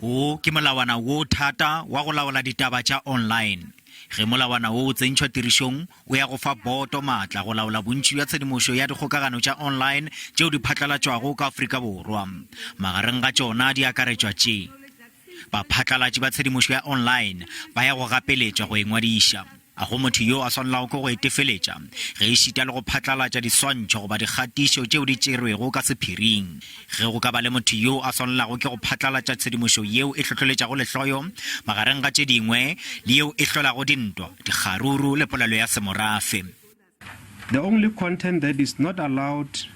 Wo ke molawana wo thata wa go laola ditaba tša online. Ge molawana wo o tsentšhwa tirišong, o ya go fa boto maatla go laola bontši bja tshedimošo ya dikgokagano tša online tšeo di phatlalatšwago ka Afrika Borwa. Magareng ga tšona di akaretšwa tše, Baphatlalatši ba tshedimošo ya online ba ya go gapeletšwa go ingwadiša. Ga go motho yo a swanelago ke go etefeletša ge ešita le go phatlalatša diswantšho goba dikgatišo tšeo di tšerwego ka sephiring. Ge go ka ba le motho yo a swanelago ke go phatlalatša tshedimošo yeo e hlohleletšago lehloyo, magareng ga tše dingwe, le yeo e hlolago dintwa, dikgaruru le polelo ya semorafe. The only content that is not allowed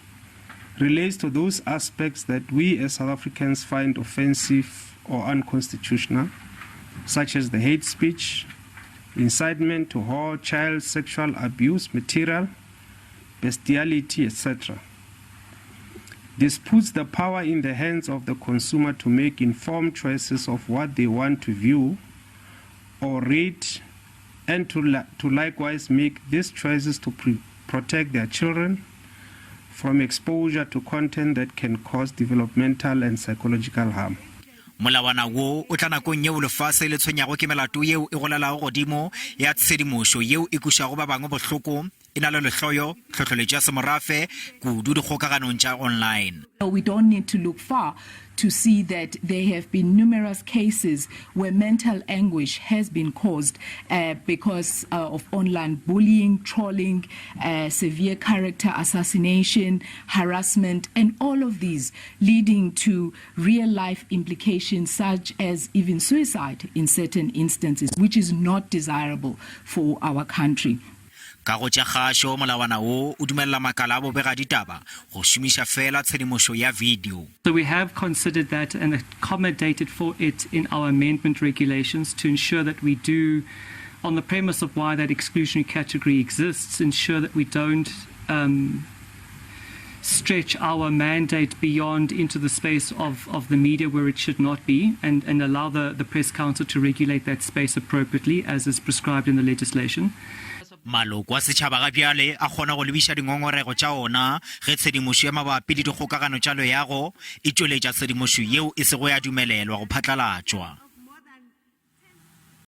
relates to those aspects that we as South Africans find offensive or unconstitutional, such as the hate speech, incitement to whore, child sexual abuse material, bestiality, etc. This puts the power in the hands of the consumer to make informed choices of what they want to view or read and to, to likewise make these choices to protect their children from exposure to content that can cause developmental and psychological harm. Molawana wo o tla nakong yeo lefase le tshwenyago ke melato yeo e golelago godimo ya tshedimošo yeo e kwešago ba bangwe bohloko, e na le lehloyo, tlhohleletšo ya semorafe, kudu dikgokaganong tša online. We don't need to look far to see that there have been numerous cases where mental anguish has been caused uh, because uh, of online bullying, trolling, uh, severe character assassination, harassment, and all of these leading to real life implications such as even suicide in certain instances, which is not desirable for our country. Ka go tša kgašo, molawana wo o dumelela makala a bobegaditaba go šomiša feela tshedimošo ya video. So we have considered that and accommodated for it in our amendment regulations to ensure that we do, on the premise of why that exclusionary category exists, ensure that we don't um, stretch our mandate beyond into the space of, of the media where it should not be and, and allow the, the Press Council to regulate that space appropriately as is prescribed in the legislation. Maloko a setšhaba ga bjale a kgona go lebiša dingongorego tša ona ge tshedimošo ya mabapi le dikgokagano tša leago e tšweletša tshedimošo yeo e sego ya dumelelwa go phatlalatšwa.